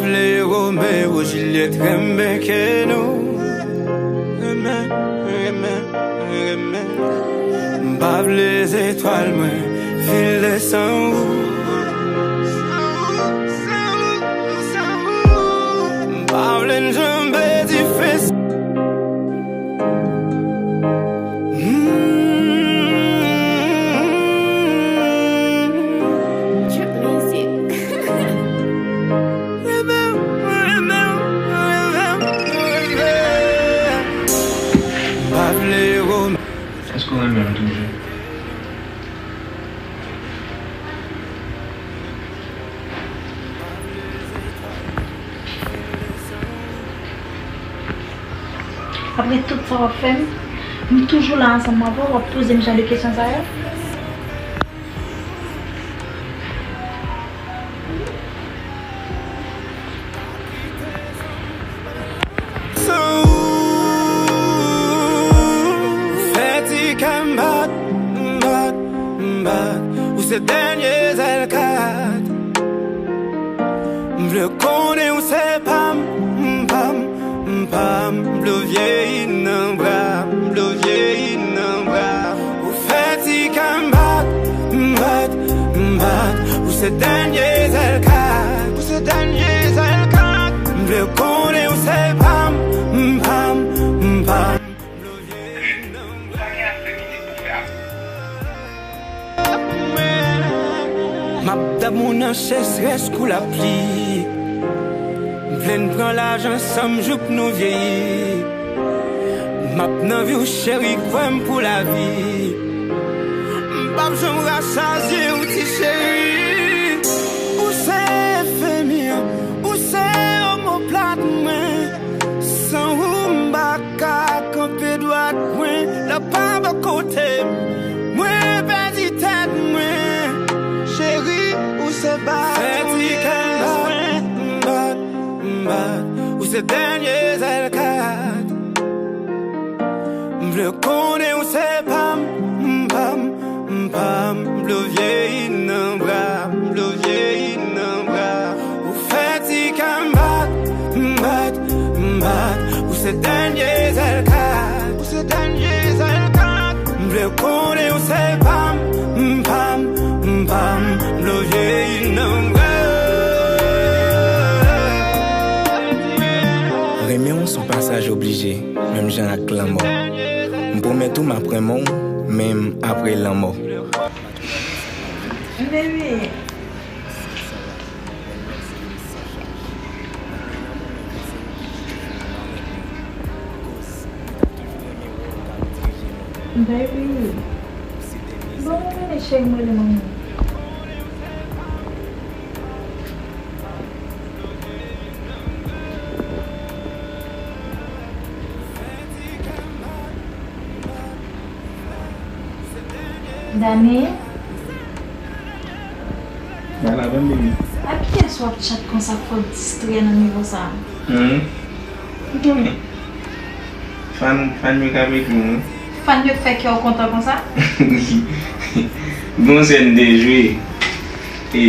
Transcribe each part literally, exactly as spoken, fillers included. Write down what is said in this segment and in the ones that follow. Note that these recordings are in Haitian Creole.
Vle Romeo Juliet renmen ke nou. Renmen, renmen, renmen. M pa vle zetwal mwen file san ou. M pa vle n janbe dife. Èske w renmen m toujou? Apre tout sa w ap fè m, m toujou la ansanm avè w, w ap poze m jan de kesyon sa yo. San ou, fè ti kè m bat, m bat, m bat. Ou se dènye zèl kat. M vle konnen ou se pa m, m pa m, m pa m. M vle w vyeyi nan bra m, m vle w vyeyi nan bra m. Ou fè ti kè m bat, m bat, m bat. Ou se dènye zèl kat, ou se dènye zèl kat. M vle konnen ou se pa m, m pa m, m pa m. M ap damou nan sechrès kou lapli. M vle n pran laj ansanm jouk nou vyeyi. M ap nan vi w cheri, kwè m pou lavi. M p ap janm rachaje w ti cheri. Ou se enfimyè, ou se omoplat mwen. San ou m pa ka kanpe dwat mwen. Lè w pa bò kote m, mwen pèdi tèt mwen. Cheri, ou se bat mwen. Fè ti kè m bat, m bat, m bat. Ou se dènye zèl kat. M vle konnen ou se pa m, m pa m, m pa m. M vle w vyeyi nan bra m, m vle w vyeyi nan bra m. Ou fè ti kè m bat, m bat, m bat. Ou se dènye zèl kat, ou se dènye zèl kat. M vle konnen ou se pa m, m pa m, m pa m. M vle w vyeyi nan bra m. Renmen w s on pasaj oblije, menm jan ak lanmò. M pwomèt ou m ap renmen w menm apre lanmò. Baby. Baby. Bon, mwen vini, cheri, mwen vini, manmi. Dani? Ba la ban m, baby. Ak kiyès w ap tchat konsa k fè w distrè nan nivo sa a? Hmm. M konnen. Fan, fan yo k ap ekri m, wi. Fan yo k fè kè w kontan konsa? Gon sèn m te jwe. E,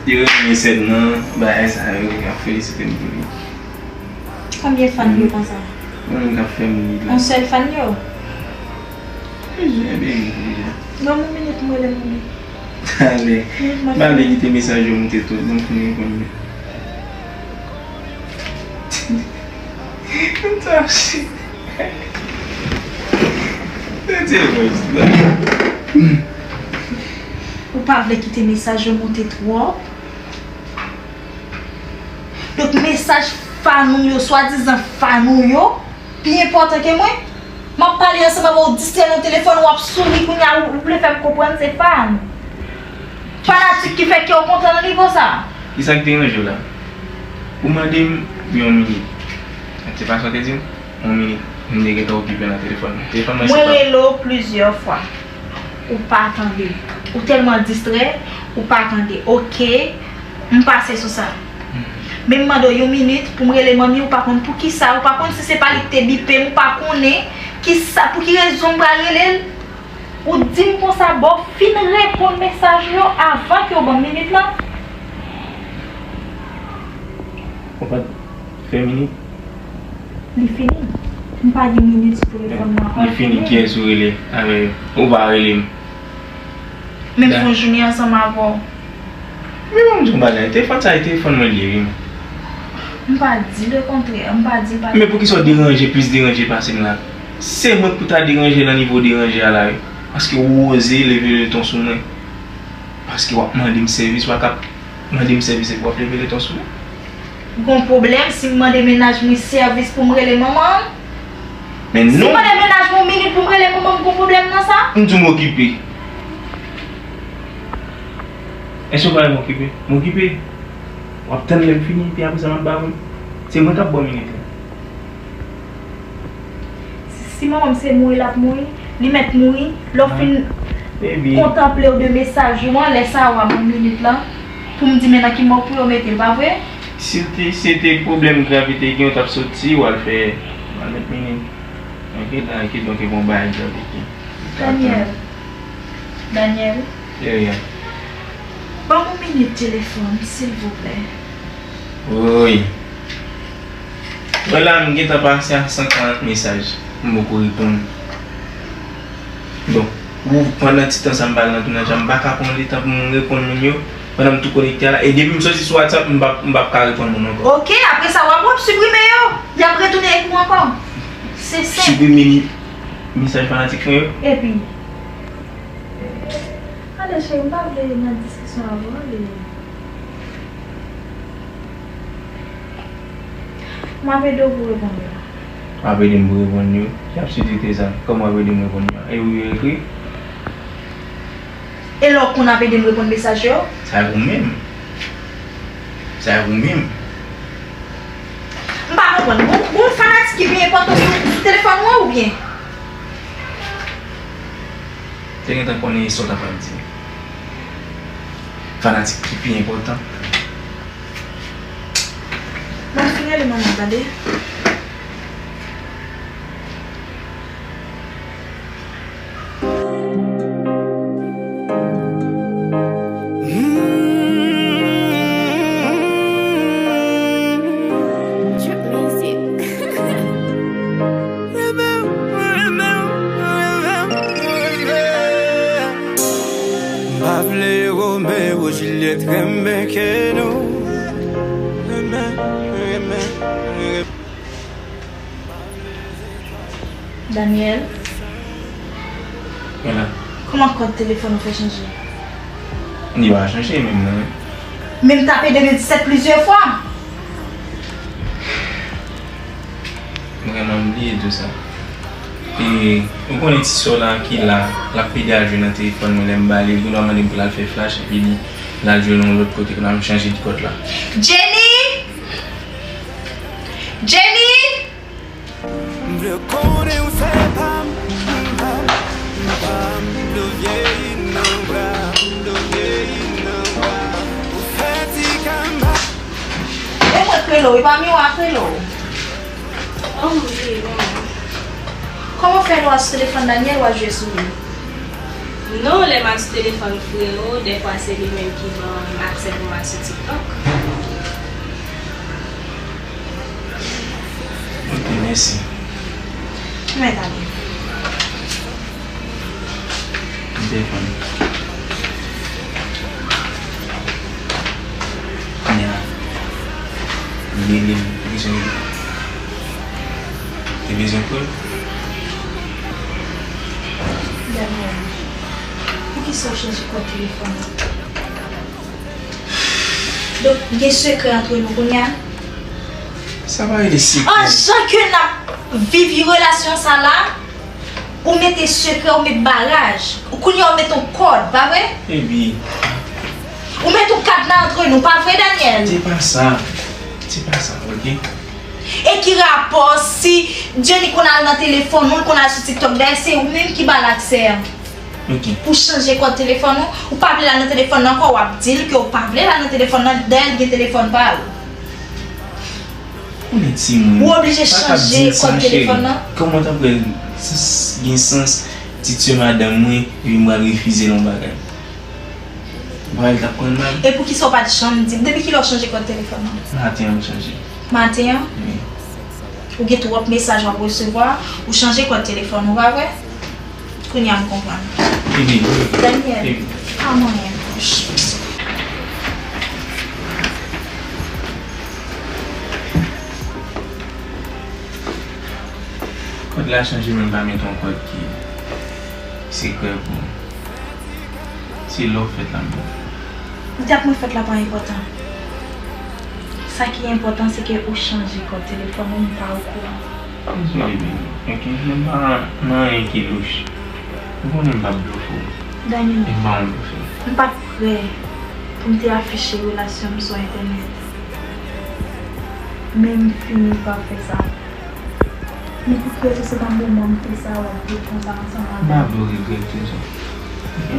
yo renmen sèn nan, bagay sa yo, y ap felisite m pou li. Konbyen fan yo konsa? Mwen menm k ap fè m ri la. Yon sèl fan yo? Plizyè, baby, plizyè. Ban m yon minit, m rele manmi. Talè. M pa vle kite mesaj yo moute twòp, ban m fin reponn li. M tache. Tete voice la. Ou pa vle kite mesaj yo moute twòp? Donk, mesaj fan ou yo, swadizan fan ou yo, pi enpòtan ke mwen? M ap pale ansanm avè w, w distrè nan telefòn, w ap souri, kounye a ou, ou vle fè m konprann se fan. Fanatik ki fè kè w kontan nan nivo sa a. Kisa k deranje w la? Ou mande m yon minit. Se pa sa w te di m? Yon minit. M te gentan okipe nan telefòn mwen. Telefòn mwen se pa. Mwen rele w plizyè fwa. Ou pa tande. Ou tèlman distrè, ou pa tande. Oke, m pase sou sa. Men m mande w yon minit pou m rele manmi, ou pa konn poukisa, ou pa konn si se pa li k te bipe m, ou pa konnen kisa, pou ki rezon m pral rele l. Ou di m konsa, bon, w fin reponn mesaj yo avan ke w ban m minit lan. Fè minit. Li fini. M pa gen minit sou telefòn nan. Li fini, kiyès ou rele avè yo? Ou pa rele m. Men m fè yon jounen ansanm avè w. Men ban m di yon bagay, telefòn sa e telefòn mwen li ye, wi. M pa di lekontrè, m pa di l pa. Men poukisa w deranje, plis deranje pase m la? Se mwen k pou ta deranje nan nivo deranje a la, wi. Paske w oze leve le ton sou mwen. Paske w ap mande m sèvis, w ap mande m sèvis epi w ap leve le ton sou mwen. Gon pwoblèm si m mande mennaj mwen sèvis pou m rele manman m? Men non. Si m mande mennaj mwen yon minit pou m rele manman m, gon pwoblèm nan sa? M di w m okipe. Èske w pa wè m okipe? M okipe. W ap tann lè m fini, epi apre sa m ap ba w. Se mwen k ap ba w minit la. Si manman m se mouri l ap mouri, li mèt mouri. Lè w fin kontanple w de mesaj ou an, lè sa a w a ban m minit lan pou m di men nan ki mòg pou yo mete l, pa vre? Si te, si te pwoblèm gravite gen, w t ap soti, w al fè, w al met minit. Ok, la, ok, donk, e bon bagay gravite. Daniel. Daniel. Yeah, yeah. Ban m yon minit telefòn, silvouplè. Wi. Wè la, m gentan pase a san karant mesaj. M poko reponn. Bon, ou, pandan ti tan sa m pa al nan tounaj la, m pa ka pran letan pou m reponn moun yo. Pandan m tou konekte a la. E depi m soti sou WhatsApp, m p ap, m p ap ka reponn moun ankò. Ok, apre sa, w ap, w ap siprime yo. Y ap retounen ek nou ankò. Se senp. Siprime ni mesaj fanatik mwen yo. Epi, ale cheri, m pa vle nan diskisyon avè w, ale. M ap ede w pou reponn yo. W ap ede m pou reponn yo? Ki absidite sa? Kòman w ap ede m reponn yo? E ou yo ekri? E lè w konn ap ede m reponn mesaj yo? Sa e ou menm. Sa e ou menm. M pa konprann. Gon, gon fanatik ki pi enpòtan sou, sou telefòn ou an oubyen? Te gentan konnen sa w t ap pral di. Fanatik ki pi enpòtan. Mwen fin rele manman m, tande. M pa vle Romeo Juliet renmen ke nou. Daniel. Mwen la. Kòman kòd telefòn ou fè chanje? Li pa chanje menm non. Men m tape de mil disèt plizyè fwa. Mwen vrèman bliye tou sa. E, ou konnen ti sè w la ki la, l ap pede al jwe nan telefòn mwen lè m ba li, li gendwa mande m pou l al fè flash, epi li, l al jwe nan yon lòt kote, kounye a m chanje kòd la. Jenny! Jenny! M vle konnen ou se pa m, m pa m, m pa m, m vle w vyeyi nan bra, m vle w vyeyi nan bra, ou fè ti kama. E mwen k rele w, e pa Miwa k rele w. Oh, m bliye, bon. Kòman w fè lè w al sou telefòn Daniel, w al jwe sou li? Non, lè m al sou telefòn freo, dèfwa se li menm ki ban m aksè pou m al sou TikTok. Ok, mèsi. Mwen tande. M telefone. Kounye a, m rele l, li bezwen rele. Li bezwen konnen. Daniel, poukisa w chanje kòd telefòn nan? Donk, gen sekrè antre nou kounye a? Sa pa rele sekrè. An jan ke n ap viv relasyon sa la, ou mete sekrè, ou met baraj. Ou kounye a ou met yon kòd, pa vre? Epi. Ou met yon kadna antre nou, pa vre, Daniel? Se pa sa. Se pa sa, ok? E ki rapò si Jenny konn al nan telefòn ou, l konn al sou TikTok? Dayè, se ou menm ki ba l aksè a. Ok. Pou chanje kòd telefòn ou, ou pa vle l al nan telefòn nan ankò, w ap di l ke w pa vle l al nan telefòn nan, dayè l gen telefòn pa l. Ou nèg timoun. Ou oblije chanje kòd telefòn nan. Kòman w t ap wè s-, s-, gen sans ti sè madanm mwen, epi m pral refize l yon bagay? Ou pa wè l t ap pran l mal? E poukisa w pa t janm di m? Depi kilè w chanje kòd telefòn nan? Maten an m chanje. Maten an, ou gen twòp mesaj w ap resevwa, ou chanje kòd telefòn ou, pa vre? Kounye a m konprann. Daniel, pa manyen. Kòd la chanje, men m pa met yon kòd ki sekrè pou ou. Se lè w fèt la m konprann. Ou te ap mwen fèt la pa enpòtan. Sa ki enpòtan se ke ou chanje kòd telefòn ou, m pa okouran. Dezole, baby. Ok, men pa nan anyen ki louch. Ou konnen m p ap blofe w. Daniel, e m pa yon blofè. M pa t prè pou m te afiche relasyon m sou entènèt. Men m fini pa fè sa. Men pou ki rezon se pa moman m fè sa w ap viv konsa ansanm avè m? M pa vle w regrèt, Joseph. Ok?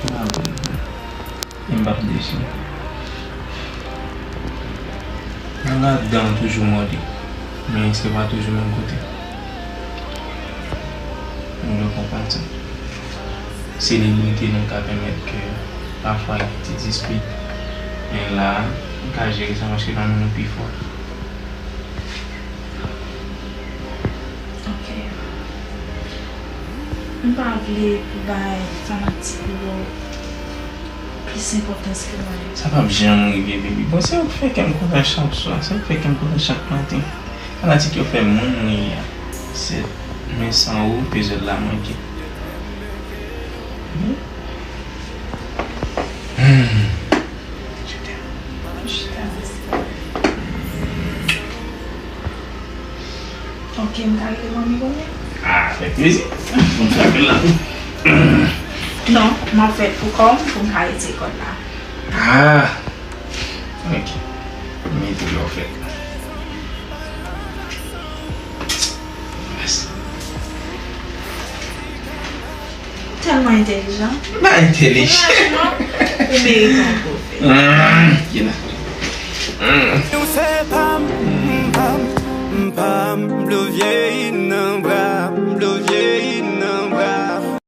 M pa vle w regrèt. E m p ap desi. Nan ladan, toujou mòde, men se pa toujou menm kote. Nou dwe konprann sa. Se limite nou ka pèmèt ke pafwa gen ti dispit. Men la, nou ka jere sa paske lanmou nou pi fò. Ok. M pa vle pou bay fanatik ou yo plis enpòtans ke mwen. Sa p ap janm rive, baby. Bon, se ou k fè kè m kontan chak swa, se ou k fè kè m kontan chak maten. Fanatik yo fè moun mwen ye a. Se, men san ou, epizòd la manke. Wi. Hmm. Je t'aime. Je t'aime aussi. Ok, m ka rele manmi kounye a? Ah, fè plezi. Bon, fè apèl la tou. Non, m ap fè l pou kò m, pou m ka retire kòd la. Ah. Ok. Mete lè w fè. Mèsi. Ou tèlman entèlijan. M pa entèlijan. Franchman, ou merite yon twofe. Hmm, Gina. Hmm. Ou se pa m, pa m, pa m, m blo vyeyi nan bra, m blo vyeyi.